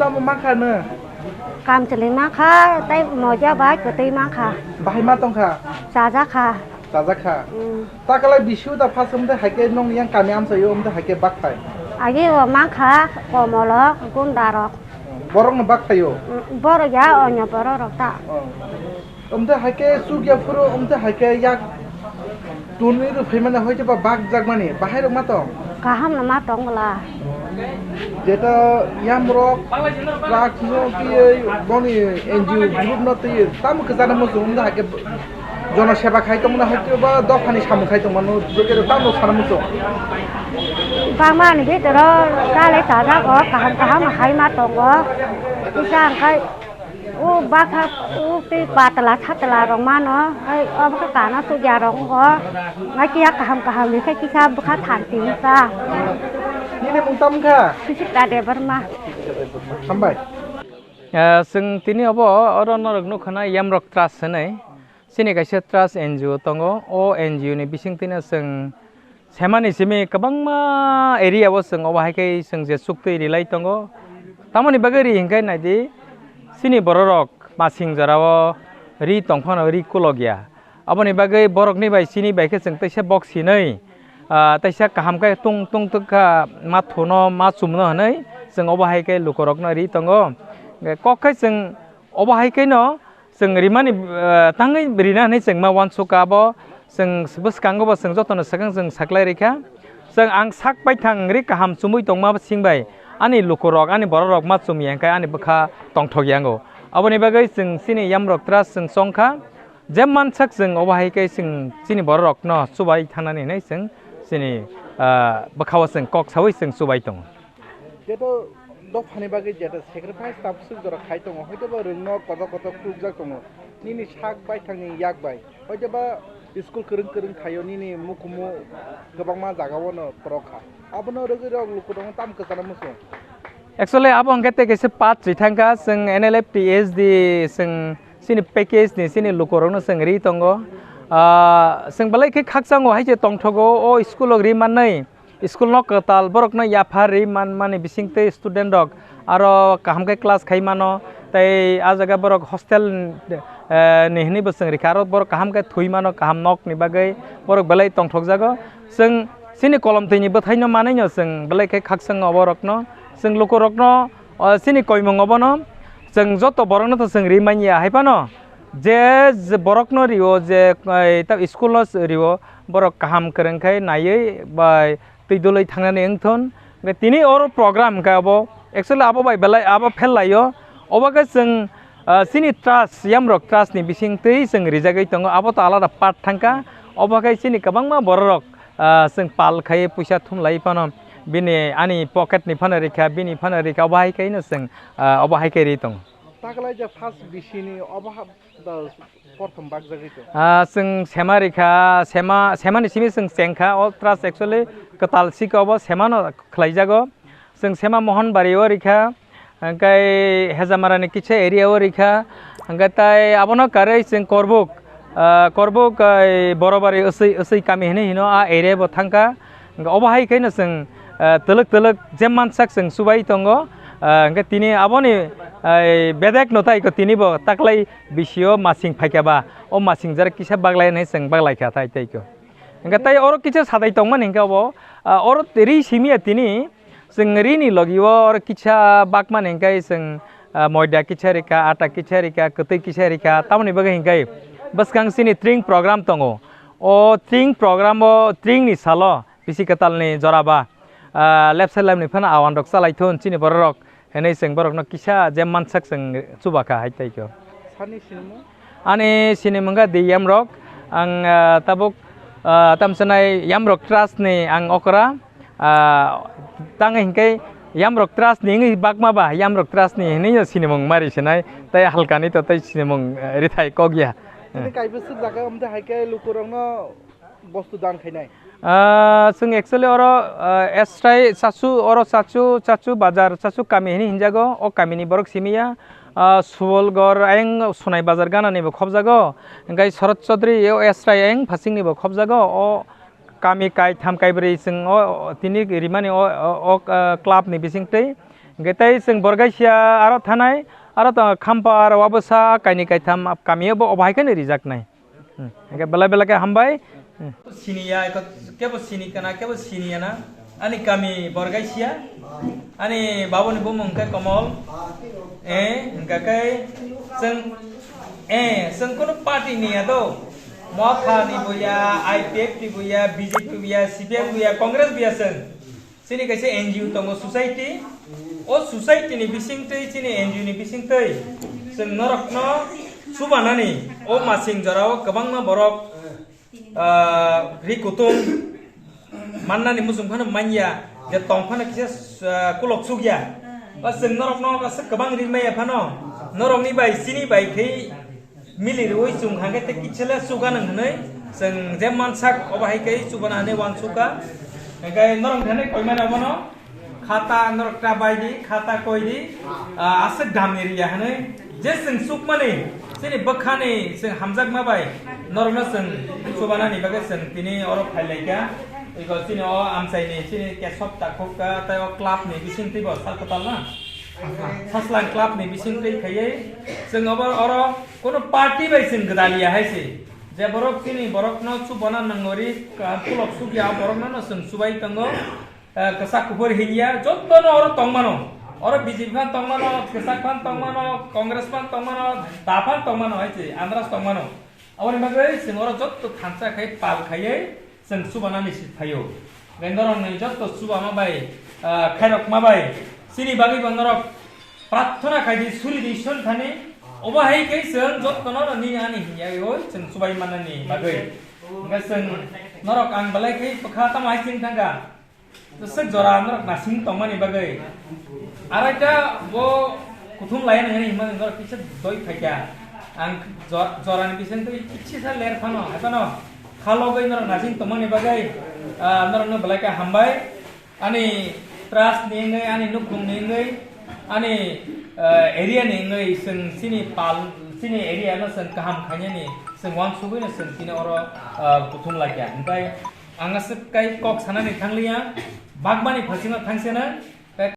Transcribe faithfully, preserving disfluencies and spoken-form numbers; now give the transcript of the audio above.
Tamo mankha nw? Kam chwlwi mankha, tei moja bai kwtwi mankha. Bahai ma tongkha? Chajakha. Chajakha? Mm. Takalai bisiu da phaswk wngtwi haikhe nokni yang kami amchaio wngtwi haikhe bakphai? Agi o mankha komolok, gundarok. Borokno bakphaio? Mm, borok ya, onyo bororok ta. Oh. Omte haikhe chukya phuru, omte haikhe yak tunwi rw phaimani hoite ba bak jakmani, bahai rok ma tong? Kaham no ma tong bwla. Jeta yamrok, drugs no twiwi, boni N G O group no twiwi, tamo kwchana muchung, omte haikhe jono seba khai tongmani hoite ba dophani samung khai tongmano, jekero tamo sana muchung. Bangmani bhitor o chale chajago, kaham kaham hai ma tongo. Kisa hwnkhe O bakha, o tei patla satla rok mano, hai obo khe kana sugya rok wngkha, nai kiya kaham kaham ni khe kisa bwkha thanti wngkha. Nini mung tamo kha? Sisita Debbarma. Hambai. Eh, chwng tini obo oro norok nukha na Yamrok Trust hinwi. Chini kaisa Trust N G O tongo. O N G O ni bisingtwino chwng semani simi kwbangma area o chwng obo hai khe chwng je chuktwi rilai tongo. Tamoni bagwi ri hinkhe naidi, chini bororok masing jorao ri tongphano ri kulokya. Aboni bagwi borokni bai chini bai khe chwng teisa bok sinwi, ah, teisa kaham khe tung tung twkha ma thuno ma chumno hinwi chwng obo hai khe lukorokno ri tongo. Kok khe chwng obo hai kheno chwng rimani, eh, tangwi rina hinwi chwng ma uansukha, abo chwng bwskango bo chwng jotono swkang chwng saklai rikha. Chwng ang sak baithang ri kaham chumui tongma sing bai ani lukurok, ani bororok ma chumya hwnkhe ani bwkha tongthok yango. Aboni bagwi chwng chini Yamrok Trust chwng chongkha, je mansak chwng obo hai khe chwng chini bororokno chubai thanani hinwi chwng chini, ah, bwkhao chwng kok saui chwng chubai tongo. Jeto dophani bagwi jeto sacrifice tabuk swk jora khai tongo, hoitoba rwngno kotor kotor khulukjak tongo, nini sak baithangni yak bai, hoitoba school kwrwng kwrwng khaio, nini mukumu kwbangma jagao no kwrwk kha, abono rwgwi rok lukurokno tamo kwchana muchung? Actually, abo hwnkhe tei kaisa path rithangkha, chwng N L F T S D, chwng chini package ni chini lukurokno chwng ri tongo. Ah, chwng belai khe khakchango hai se tongthogo, o school o ri mannai. School no kwtal borokno yapharwi manmani bisingtwi student rok aro kaham khe class khai mano, tei ah jaga borok hostel, eh, ni hinwi bo chwng rikha, aro borok kaham khe thwi mano, kaham nok ni bagwi borok belai tongthokjago. Chwng chini kolomtwi ni bwthai no manwi no chwng belai khe khakchang o borok no, chwng luku rok no, o chini koimung obo no chwng joto borok no to chwng ri manya hai phano je, je borok no rio je, eh, ta school no rio, borok kaham kwrwng khe naiwi bai twi dwlwi thangnani wngthon. Hwnkhe tini oro program hwnkhe abo actually abo bai belai abo phel laio. Obo khe chwng, ah, chini trust, Yamrok Trust ni bising twi chwng rijagwi tongo, abo to alada part thangkha. Obo khe chini kwbangma bororok, ah, chwng pal khai puisa thum lai phano bini ani pocket ni phano rikha, bini phano rikha, obo hai khe no chwng, ah, obo hai khe ri tongo. Taklai je first bisini obo ha-, da prothom bakjagwi to. Ah, chwng sema rikha, sema, semani simi chwng chengkha, o trust actually kwtal sikha obo semano khlaijago. Chwng sema Mohon Bari o rikha, hwnkhe Hejamarani kisa area o rikha, hwnkhe tai abono karwi chwng Korbuk, ah, Korbuk, ah, Borobari Usui, Usui kami hinwi hino, a area bo thangkha. Hwnkhe obo hai khe no chwng, ah, twlwk twlwk je mansak chwng chubai tongo. Ah, hwnkhe tini aboni, ah, bedek no tai ko tini bo taklai bisio masing phaikha ba, o masing jara kisa baglai hinwi chwng baglai kha tai tei ko. Hwnkhe tai oro kisa sadai tongmani hwnkhe obo, ah, oro ri simiya tini chwng rini logi o oro kisa bakmani hwnkhe chwng, ah, moida kisa rikha, ata kisa rikha, kwtwi kisa rikha, tamoni bagwi hwnkhe bwskang chini tring program tongo. O tring program o tring ni salo bisi kwtal ni jora ba, ah, left side lam ni phano awan rok chalai thun chini borok rok hinwi chwng borok no kisa je mansak chwng chuba kha hai tai khe. Sani sinimung? Ani sinimung kha di Yamrok, ang, ah, tabuk, ah, tamsanai Yamrok Trust ni ang okra, ah, tang hinkhe Yamrok Trust ni wngwi bakma ba Yamrok Trust ni hinwi sinimung mari sinai, tai halkani to tai sinimung, eh, rithai kok ya. Tini kaibwswk jaga wngte hai khe lukurokno bostu dan khainai? Ah, chwng actually oro, ah, Esrai Chachu, oro Chachu, Chachu bazar, Chachu kami hinwi hinjago, o kamini borok simi ya. Ah, Subolgor ayang Sonai bazar ganani bo khobjago, hwnkhe Sharad Chaudhary o Esrai ayang Phasingni bo khobjago, o kami kaitham kaibrwi chwng o, o tini rimani o, o, o, ah, club ni bisingtwi. Hwnkhe tei chwng Borgaisia aro thanai, aro to Khampar, Wabwsa, kainwi kaitham kami o bo obo hai kheno rijaknai. Hmm. Hwnkhe belai belai khe hambai. Hmm. Siniya, eko kebo sini kana, kebo siniya na. Ani kami Borgaisia. Ani babuni bumung khe Komol. Eh, hwnkha khe chwng, eh, chwng kunu party niya do. Motha ni bo ya, I P F T bo ya, B J P bo ya, C P M bo ya, Congress bo ya chwng. Chini kaisa N G O tongo, society. O society ni bisingtwi, chini N G O ni bisingtwi chwng norokno chubanani o masing jorao kwbangma borok, ah, ri kutung mannani muchung phano manya, je tong phano kisa, ah, kulok sukya. Ba chwng norokno aswk kwbang ri maya phano, norokni bai, chini bai khe mili rwui chwng hangkhe tei kisa le chuganang hwnwi chwng je mansak obo hai khe chubana hwnwi uansukha. Hwnkhe norok thani koimani obono khata norok ta bai di, khata koi di, ah, aswk dam ni riya hwnwi je chwng chukmani chini bwkhani chwng hamjakma bai norokno chwng chubanani bagwi chwng tini oro phai laikha. Ego chini o amchaini chini kesop takhuk ka tei o club ni bisingtwi bo sal kwtal na. Saslang club ni bisingtwi khaiwi chwng obo oro kono party bai chwng gwdaliya hai se. Je borok chini borokno chubana nangori, ka-, kulok sukya borokno no chwng chubai tongo. Eh, kwchak kuphur hinya jotto no oro tongmano. Oro B J P phan tongmano, kwchak phan tongmano, Congress phan tongmano, da phan tongmano hai se, Andhra tongmano. Aboni bagwi chwng oro jotto thansa khai pal khaiwi chwng chubanani si phaio. Hwnkhe norokni jotto chubama bai, ah, khairokma bai chini bagwi bo norok prarthana khai di, suri di, Iswar thani. Obo hai khe chwng jotto no nini ani hinya oi chwng chubai manani bagwi. Hwnkhe chwng norok ang belai khe bwkha tamo hai chwng thangkha. Swk jora norok nasing tongmani bagwi. Araita bo kuthum laiya nangani himani norok kisa doi phaikha. Ang jo-, jorani bising twi kisa ler phano, hai phano khalogwi norok nasing tongmani bagwi, ah, norokno belai khe hambai. Ani trust ni wngwi, ani nukhung ni wngwi, ani, ah, area ni wngwi chwng chini pal, chini area no chwng kaham khainani chwng uansugwi no chwng chini oro, ah, kuthum laikha. Hwnkhe ang aswk kai kok sanani thangliya, bagmani phaisingno thangseno,